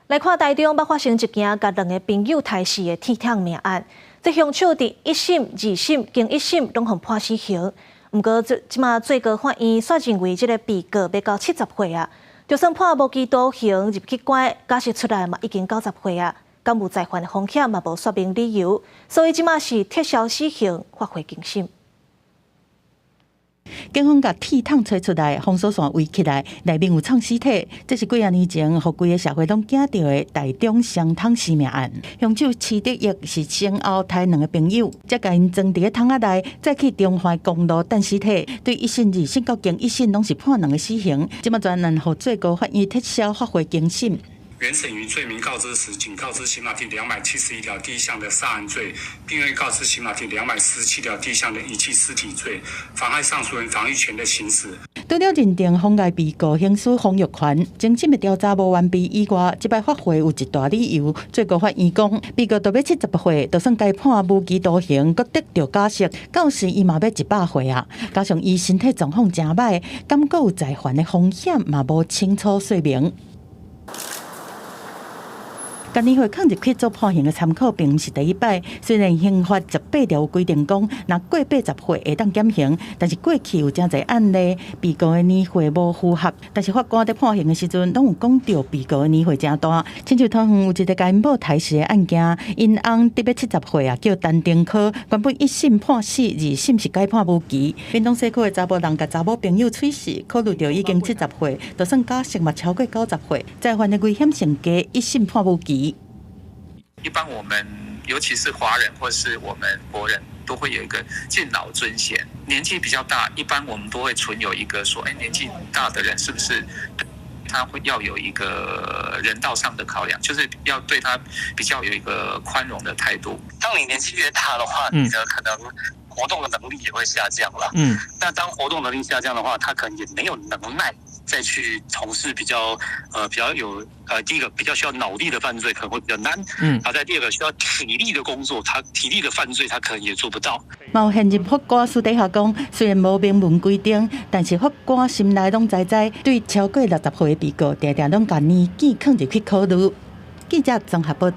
來看台中，捌發生一件共兩个朋友刣死的鐵桶命案。這兇手佇一審、二審、經一審攏予判死刑。毋過這這馬最高法院煞認為這个被告欲到七十歲啊，就算判無期徒刑入去關，假釋出來嘛已經九十歲啊，敢有再犯的風險嘛無說明理由，所以這馬是撤銷死刑，發回重審。警方共鐵桶揣出來，封鎖線圍起來，內面有藏屍體。這是幾仔年前，予規个社會攏驚著的台中雙桶屍命案。兇手徐德義是先後刣兩个朋友，才共𪜶裝佇个桶仔內，再去中華公路擲屍體。對一審、二審到經一審攏是判兩个死刑。這馬專案予最高法院撤銷發回重審。原審於罪名告知時，僅告知刑法第271條第一項的殺人罪，並未告知刑法第247條第一項的遺棄屍體罪，妨害上訴人防禦權的行使。除了認定妨礙被告行使防禦權，偵審的調查無完備以外，這擺發回有一大理由。最高法院講，被告都欲78歲，就算共判無期徒刑，閣得著假釋，到時伊嘛欲100歲啊。加上伊身體狀況誠䆀，敢閣有再犯的風險嘛無清楚說明。共年歲囥入去做判刑的參考，並毋是第一擺。雖然刑法十八條有規定講，若過80歲會當減刑，但是過去有誠濟案例，被告的年歲無符合，但是法官佇判刑的時陣，攏有講著被告的年歲誠大。親像桃園有一个共𪜶某刣死的案件，𪜶翁得欲七十歲啊，叫陳登科，原本一審判死，二審是改判無期。屏東西區的查埔人共查某朋友喙死，考慮著已經七十歲，就算假釋嘛超過90歲，再犯的危險性低，一審判無期。一般我們尤其是華人或是我們國人都會有一個敬老尊賢，年紀比較大，一般我們都會存有一個說，哎，年紀大的人是不是他會要有一個人道上的考量，就是要對他比較有一個寬容的態度。當你年紀越大的話，你的可能活動的能力也會下降了。那當活動能力下降的話，他可能也沒有能耐再去從事比較有第一個比較需要腦力的犯罪可能會比較難。啊，再第二個需要體力的工作，他體力的犯罪他可能也做不到。嘛有現任法官私底下講，雖然無明文規定，但是法官心內攏知知，對超過60歲的被告，定定攏共年紀囥入去考慮。記者綜合報道。